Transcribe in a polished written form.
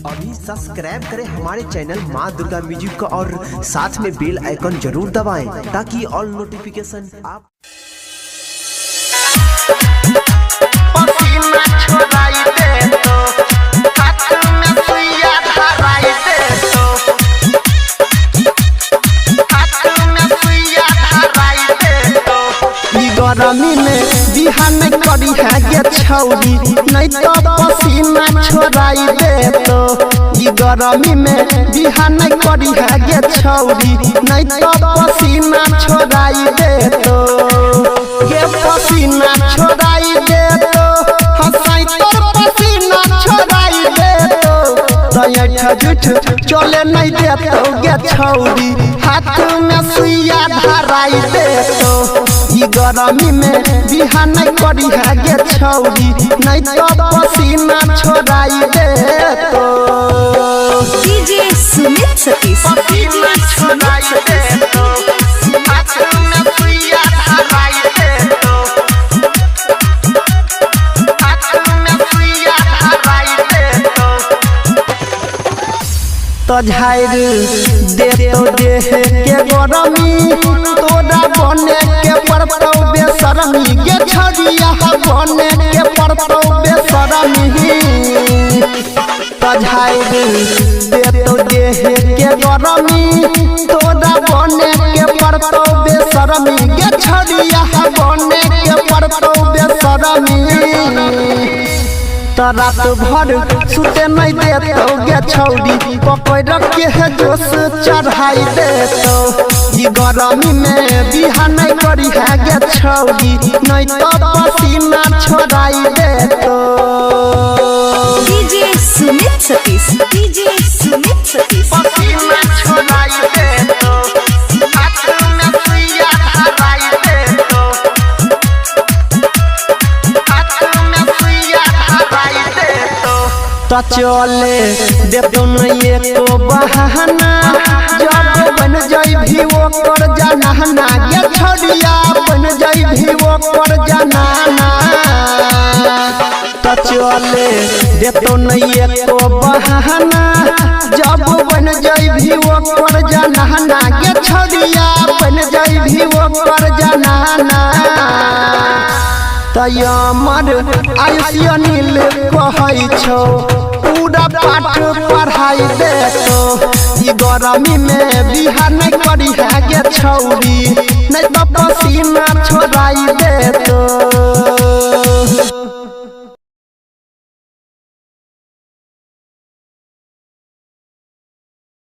अभी सब्सक्राइब करें हमारे चैनल माँ दुर्गा म्यूजिक को और साथ में बेल आइकन जरूर दबाएं ताकि ऑल नोटिफिकेशन आप पसीना छोड़ाई दे तो हाथ में सुइया धराई दे तो हाथ में सुइया धराई दे तो ई गरमी में बिहान करी है गे छौरी, नहीं तो पसीना छोड़ाई दे तो। ई गरमी में बिहान करी है गे छौरी, नहीं तो पसीना छोड़ाई दे तो। गे पसीना छोड़ाई दे तो, हंसाई तोर पसीना छोड़ाई दे तो। तैठ जुठ चले नहीं देतो गे छौरी, हाथ में सुइया धराई दे तो। ई गरमी में बिहान करी है गे छौरी, नहीं तो पसीना छोड़ाई दे तो। डीजे सुमित सतीश। पसीना छोड़ाई दे तो हाथ में सुइया धराई दे तो हाथ में सुइया धराई दे तो। तो झाड़ देतो देह के गरमी, तोरा बने के पड़तौ बेशरमी गे छौरिया, बने के पड़तौ बेशरमी। तो झाड़ देतो देह के गरमी, तोरा बने के पड़तौ बेशरमी गे छौरिया, बने के पड़तौ बेशरमी। त रात भर सुते नहीं देतो गे छौरी, पकड़ के है जोश चढ़ाई देतो। ई गरमी में बिहान करी है गे छौरी, नहीं तो पसीना छोड़ाई देतो। डीजे सुमित सतीश। डीजे सुमित सतीश। पसीना छोड़ाई दे तो हाथ में सुइया धराई दे तो हाथ में सुइया धराई दे तो। त चले देतो नहीं एको बहाना, जब बन जाई भी वो कर जनाना गे छौरिया, बन जाई भी वो कर जनाना। त चले देतो नहीं एको बहाना, जब बन जाई भी वो कर जनाना गे छौरिया, बन जाई भी वो कर जनाना। तयमर आयुष्य नील कहै छौ, पूरा पाठ पढ़ाई देतो। ई गरमी में बिहान करी है गे छौरी, नहीं तो पसीना छोड़ाई देतो।